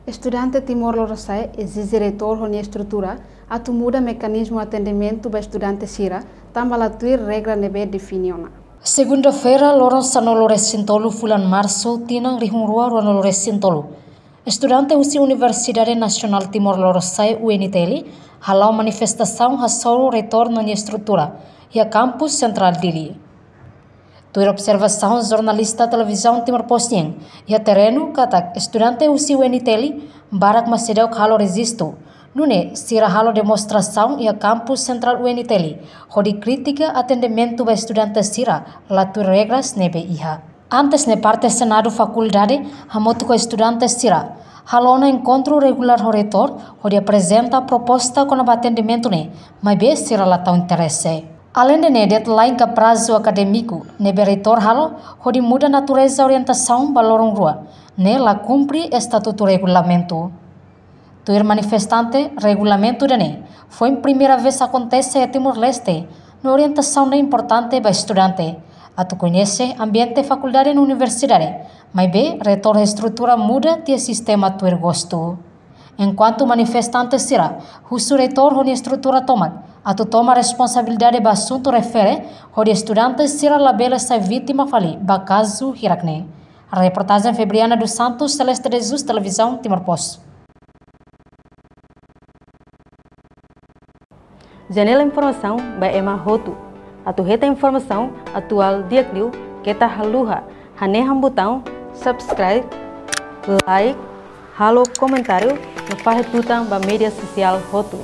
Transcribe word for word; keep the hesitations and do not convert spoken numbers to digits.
Estudante Timor Lorosa'e ezije reitór ho nia estrutura atu muda mekanizmu atendimentu ba estudante sira, tanba la tuir regra ne'ebé define ona. Segunda-feira, loron sanulu-resin-tolu fulan Marsu, tinan rihun rua ruanulu-resin-tolu, estudante husi Universidade Nasionál Timor Lorosa'e, U N T L, hala'o manifestasaun hasoru reitór no nia estrutura iha kampus sentrál Dili. Tuir observasaun jornalista Televizaun Timor Post nian iha terrenu katak estudante husi U N T L barak mak seidauk halo rejistu. Nune'e sira halo demonstrasaun iha kampus sentrál U N T L hodi kritika atendimentu ba estudante sira la tuir regras ne'ebé iha. Antes ne'e parte Senadu Fakuldade hamutuk ho estudante sira halo ona enkontru regulár ho reitór hodi aprezenta proposta kona-ba atendimentu ne'e, maibé sira la tau interese. Aleinde ne'e, deadline ka prazu akadémiku ne'ebé reitór halo hodi muda natureza orientasaun ba loron rua ne'e la kumpre estatutu regulamentu. Tuir manifestante, regulamentu ida-ne'e foin primeira vez akontese iha Timor-Leste, no orientasaun ne'e importante ba estudante atu koñese ambiente fakuldade no universidade, maibé reitór estrutura muda tiha sistema tuir gostu. Enkuantu manifestante sira husu reitór ho nia estrutura tomak atu toma responsabilidade ba asuntu refere hodi estudante sira labele sai vítima fali ba kazu hirak ne'e. Reportajen Febriana dos Santos, Celeste de Jesus, Televizaun Timor Post. Janela informasaun ba ema hotu. Atu hetan informasaun atuál di'ak liu, keta haluha hanehan butaun subscribe, like, halo komentáriu no fahe tutan ba média sosiál hotu.